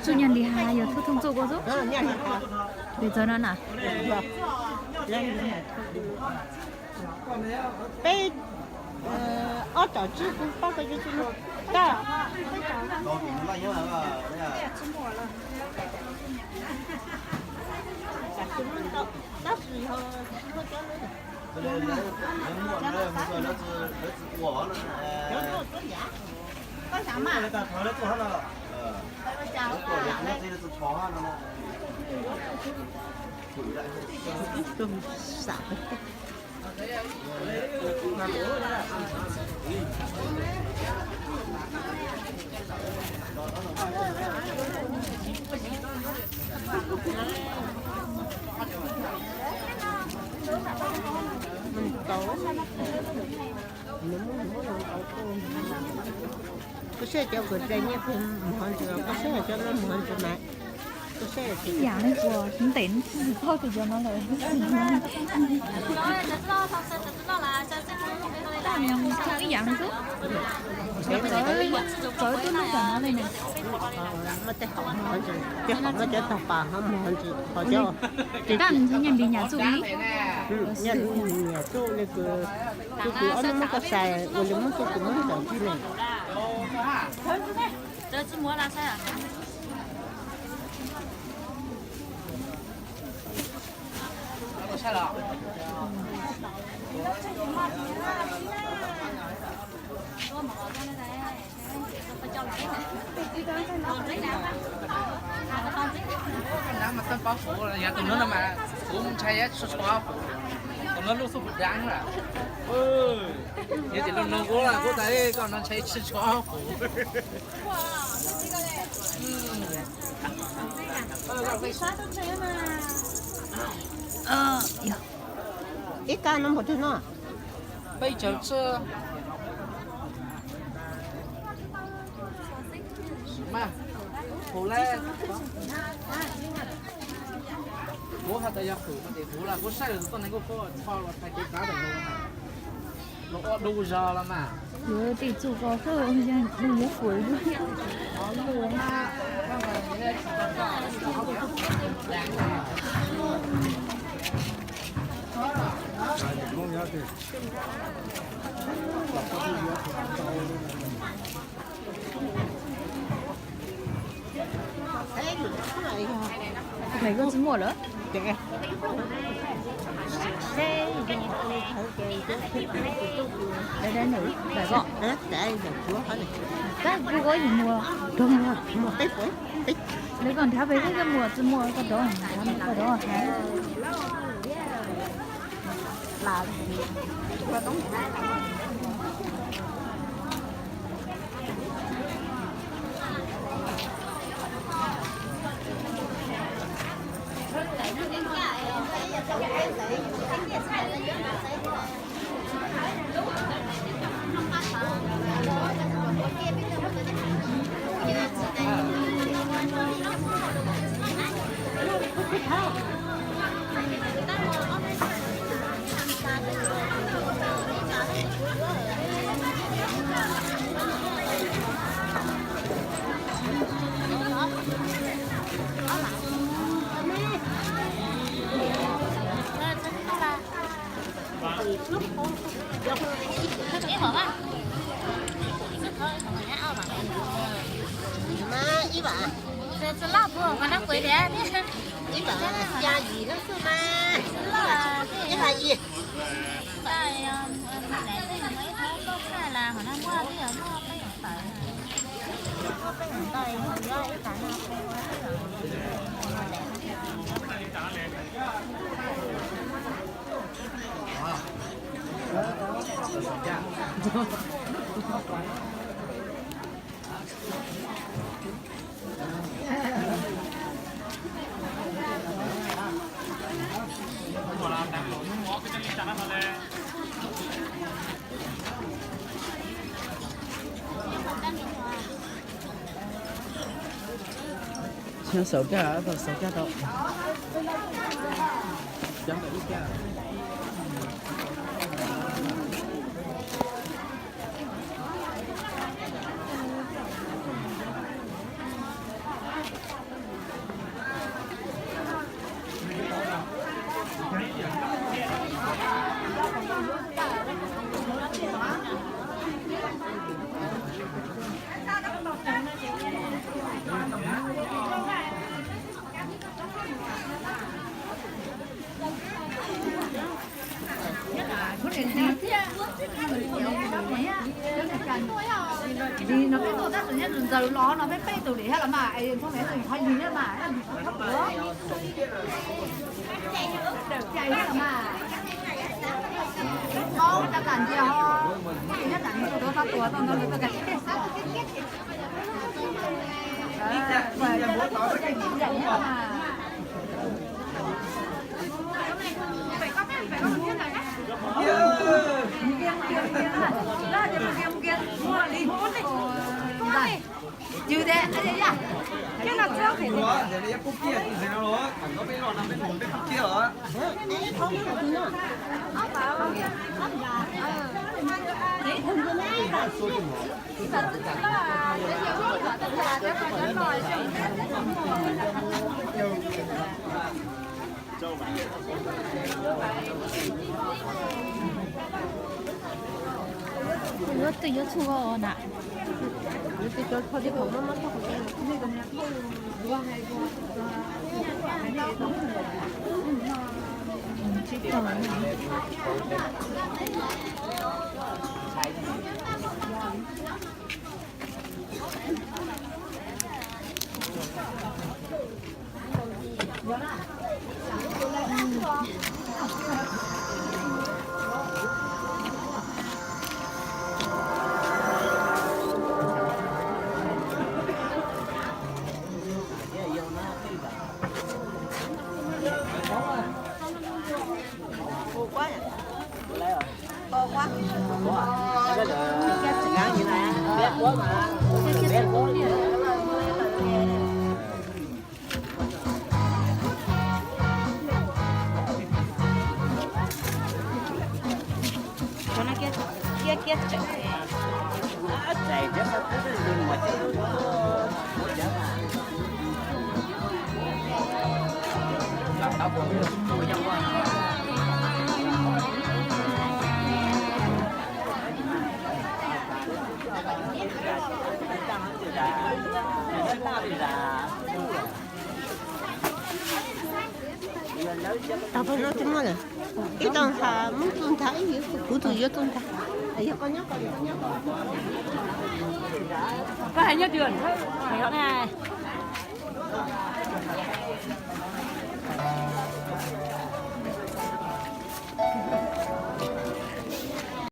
Txuj nyaj li has yog thub thooj txuj kua xwb. Peb txawg no na. Peb ob tom tsib kuv pab ko. Koj saib cov kuv tsev nyiaj puag mus hov ntsis, koj saib cov no mus hov ntsis mas. Ib yam li kuv ntev tsis txog tus cov no lawm. Ib yam li xwb. Txawv twb noj cov no li na. Tej hom muaj cov tog pas ho mus hov ntsis, ho cov. Tab ntxhov nyaj npis nyam txuj ib. Nyaj npis nyam txuj li kuv, kuv ob hnub muab koj sai ua li muab txuj kuv muab cov ntsis ne. Nab mas txawj paub kuv, yog tus no no mas kuv ntshai tsis tshua, tus no lub xub pus dab lawm. Yog tias lub no kuv kuv tas koj no ntshai tsis tshua kuv. Ib kab no npaum twg no? Peb caug txwj. Mas, hauv lawm. Kuv hais tias yog kuv mas ces kuv los kuv saib lawm tus tuaj neeg kuj tuaj tho los thaij kev kav tawm los, los ua du zog los mas. Yuav tej txuj ko xwb, yog du yuav kuv. Maiv koj tsis muaj lawm. Dab dab num lawm koj. Kab kuv koj yus muag rau. Lawv koj nrhav pem koj muag tsis muaj koj rov, koj rov hais. Ib vam, ib vam xya yim lub xwb mas. Ib vam yim. Nyob xauv kag, tau xauv kag tau. Ntxaws los no peb peb tus lim thiab los mas, es ntxhoo me tus qhov yig thiab mas, mas, ntau tas ntsia ho, nyob tas nws tus tuav tau tuav tau ntau nws tuaj kav tsij. Yus de, Yuav twg yuav txhua na. Tau peb zaub twb muaj lawm. Ib tau nthav, muab tus nthav ib yam, kuv tus yuav tus nthav. Yog koj nyob ko, yog koj nyob ko. Koj hais nyob twg?